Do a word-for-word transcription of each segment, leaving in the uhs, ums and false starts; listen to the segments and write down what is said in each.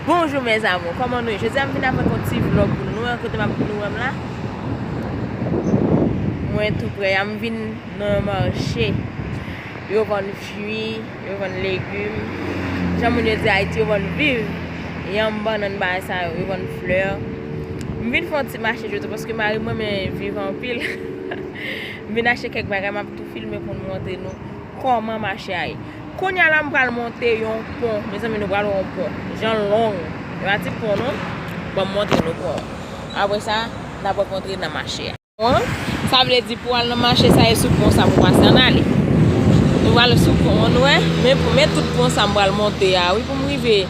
Bonjou mes amours, kòman nou ye? Jodi a m vin avèk yon ti vlòg pou nou, kote m ap nou wè m la. Mwen tou prè a, m vin nan yon mache. Yo vann fwi, yo vann legim. Jan moun yo di Ayiti, yo vann viv. Yanm, bannann, bagay sa yo, yo vann flè. M vin fè yon ti mache jodi paske mari m renmen viv anpil. M vin achte kèk bagay, m ap tou filme pou m montre nou kòman mache a ye. Kounye a la, m pral monte yon pon. Mezanmi, nou pral wè yon pon. Jan l long. E pa ti pon non. Ban m montre nou pon. Apre sa, n ap rankontre nan mache a. Pon an, sa vle di pou al nan mache sa, e sou pon sa pou pase. Ann ale. Nou pral sou pon an, nou wè. Men pou, men tout pon sa m pral monte a, wi, pou m rive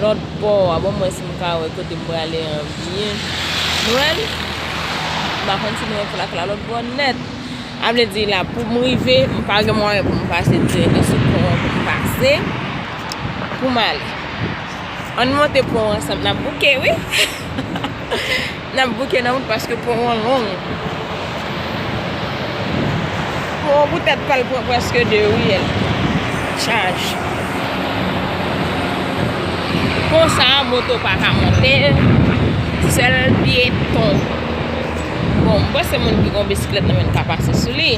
lòt bò a. Bon, mwen si m ka wè kote m prale an byen. Nou wè l? M pa konn si nou wè flak la lòt bò nèt. A vle di la, pou m rive, m pa gen mwayen pou m pase dirèk sou pon an pou m pase. Pou m ale. Ann monte pon an ansanm, n ap bouke, wi. N ap bouke nan wout paske pon an long. Pon an poutèt pa l pran prèske de riyèl. Chaj. Pon sa a, moto pa ka monte l. Sèl pyeton. Bon, m panse moun ki gen bisiklèt nan men l ka pase sou li.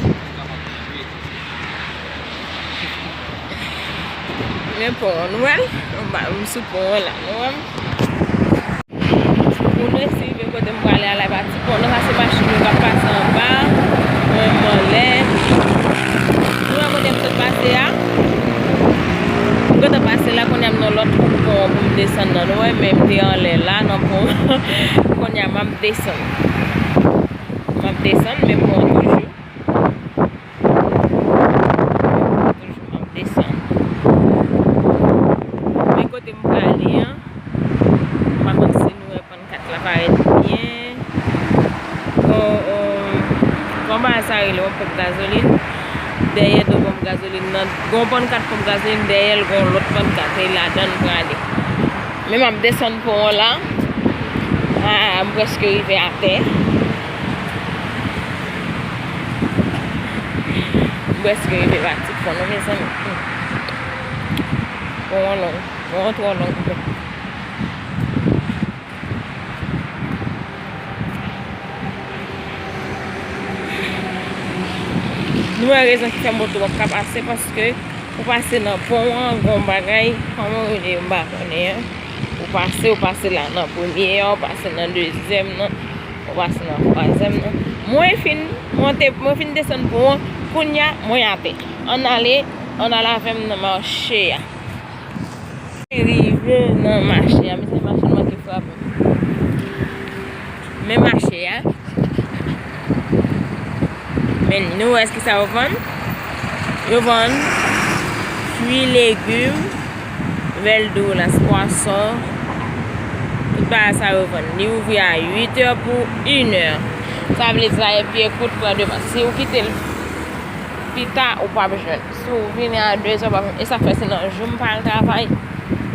Men pon an, nou wè l? M sou pon an la, nou wè m? Pou nou eseye rive kote m prale a la, e pa ti pon non, sa se machin yo k ap pase anba, mwen m anlè. Nou wè kote m sot pase a? M gentan pase la, kounye a m nan lòt kout pon an pou m desann nan. Nou wè, men m te anlè la, nan pon an. Kounye a m ap desann. M ap desann, men pon an toujou. Toujou m ap desann. Men kote m prale an, m pa konn si nou wè pannkat la parèt byen. Gon, gon, kòman sa rele, yon ponp gazolin. Dèyè do ponp gazolin nan, gon pannkat ponp gazolin dèyè l, gon lòt pannkat, e ladan l prale. Men m ap desann pon an la. Ah, m prèske rive atè. M prèske rive pati fon nan, mezanmi. Pon an long, pon an twò long. Nou wè rezon ki fè moto p ap ka pase, paske pou pase nan pon an, gon bagay, kòman yo rele, m pa konnen an. Ou pase, ou pase la nan premye an, ou pase nan dezyèm nan, ou pase nan twazyèm nan. Mwen fin monte, mwen fin desann pon an, kounye a, mwen atè. Ann ale, ann ale avè m nan mache a. Rive nan mache a, mezanmi, machin manke frape m. Men mache a. Men nou wè kisa yo vann? Yo vann fwi, legim, vèldiras, pwason. Tout bagay sa yo vann. Li ouvri a uit è pou inè. Sa vle di la, epi ekout pran devan. Si ou kite l pita, ou p ap jwenn. Si w vini a dezè, w p ap jwenn. E sa fè se nan jou m pa al travay,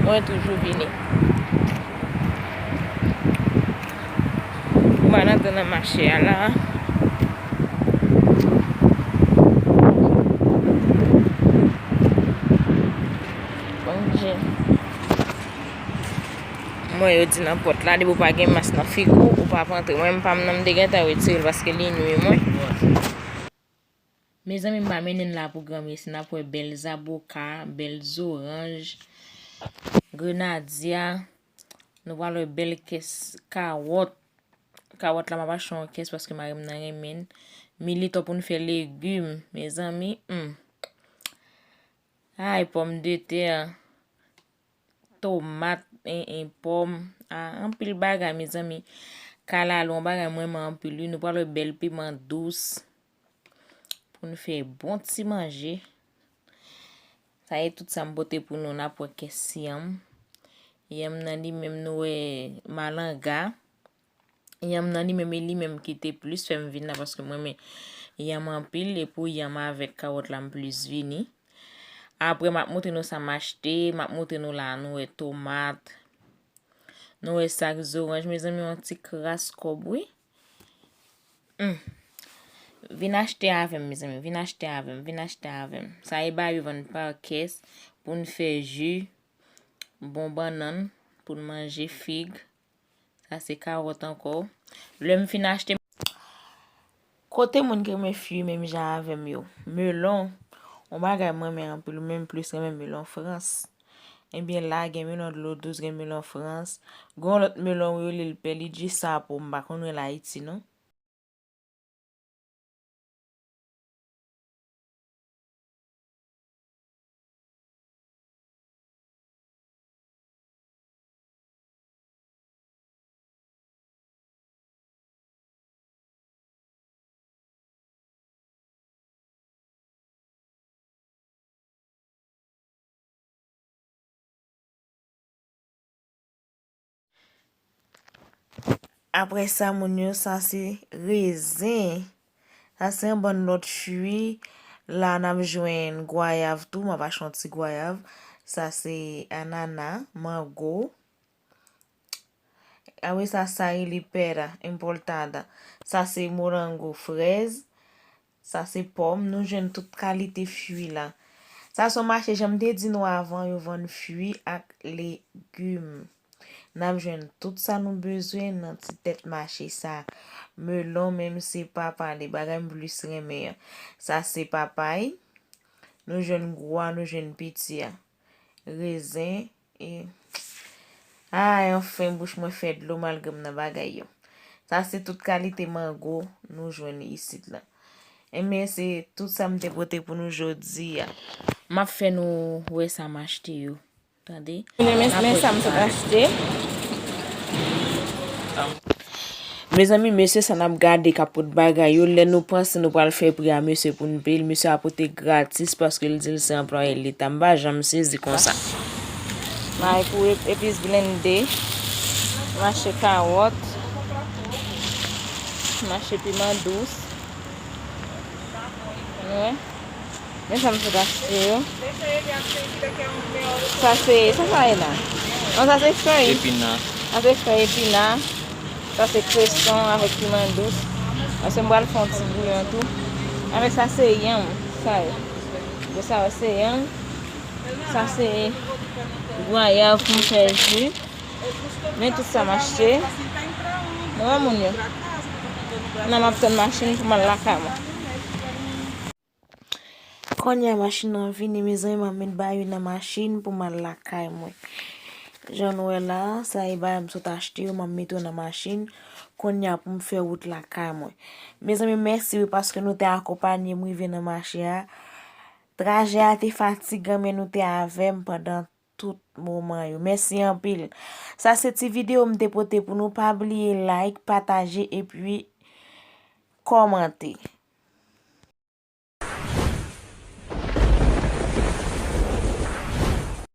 mwen toujou vini. M pral antre nan mache a la. Bondye. Mwen yo di nan pòt la, depi w pa gen mas nan figi w, ou p ap antre. Mwen menm pa m nan, m te gentan retire l paske li nwi mwen. Mezanmi, m pa mennen n la pou granmesi. N ap wè bèl zaboka, bèl zoranj, grenadya. Nou pral wè bèl kès kawòt. Kawòt la, m ap achte yon kès paske mari m nan renmen l. Militò pou n fè legim, mezanmi. Hmm. Ay, pòmdetè, tomat, en, en, pòm. Ah, anpil bagay, mezanmi. Kalalou, yon bagay mwen renmen anpil, wi. Nou pral wè bèl piman dous. Pou n fè bon ti manje. Sa e tout sa m pote pou nou, n ap wè kès yanm. Yanm nan li menm nou wè malanga. Yanm nan li menm e li menm ki te plis fè m vin la paske mwen renmen yanm anpil. E pou yanm avèk kawòt la m plis vini. Apre m ap montre nou sa m achte, m ap montre nou la, nou wè tomat. Nou wè sak zoranj, mezanmi, yon ti kras kòb, wi. Hmm. Vin achte avè m, mezanmi, vin achte avè m, vin achte avè m. Sa e bagay yo vann pa kès pou n fè ji, bon bannann. pou n manje, fig. Sa se kawòt ankò. Lè m fin achte, kote moun ki renmen fwi menm jan avè m yo? Melon, yon bagay mwen renmen anpil, ou menm plis renmen melon Frans. Ebyen la, gen melon dlo dous, gen melon Frans. Gen yon lòt melon, wi, yo rele l pèlidji, sa pou m pa konn rele Ayiti, non. Apre sa, moun yo, sa se rezen. Sa se yon bann lòt fwi. La, n ap jwenn gwayav tou. M ap achte yon ti gwayav. Sa se anana, mango. Apre sa, sa rele pera importada. Sa se morango, frèz. Sa se pòm. Nou jwenn tout kalite fwi la. Sa se yon mache, jan m te di nou avan, yo vann fwi ak legim. N ap jwenn tout sa nou bezwen nan ti tèt mache sa. Melon, menm se pa pale, bagay m plis renmen an. Sa se papay. Nou jwenn gwo a, nou jwenn piti a. Rezen, e, ay, anfen, bouch mwen fè dlo malgre m nan bagay yo. Sa se tout kalite mango nou jwenn isit la. Ebyen, se tout sa m te pote pou nou jodi a. M ap fè nou wè sa m achte yo. Tande. Men, men, men sa m sot achte. Mezanmi, mesye sa n ap gade k ap pot bagay yo, lè nou panse nou pral fè pri a mesye pou n peye l, mesye a pote gratis paske l di l se anplwaye leta. M pa janm sezi konsa. May pou ep-, epis blende, mache kawòt, mache piman dous. Nou wè? Men sa m sot achte yo. Sa se, sa sa ye la? Non, sa se fèy. Epina. Sa se fèy epina. Sa se kreson avèk piman dous. Paske m pral fè yon ti bouyon tou. Avèk sa se yanm. Sa yo. Bon, sa yo se yanm. Sa se gwayav pou m fè ji. Men tout sa m achte. Nou wè moun yo. Nan m ap tann machin pou m al lakay mwen. Kounye a machin nan vini, mezanmi, m ap met bagay yo nan machin pou m al lakay mwen. Jan nou wè la, sa e bagay m sot achte yo, m ap mete yo nan machin. Kounye a pou m fè wout lakay mwen. Mezanmi, mèsi wi paske nou te akonpanye m rive nan mache a. Trajè a te fatigan, men nou te avè m pandan tout moman yo. Mèsi anpil. Sa se ti videyo m te pote pou nou. Pa bliye like, pataje epi kòmante.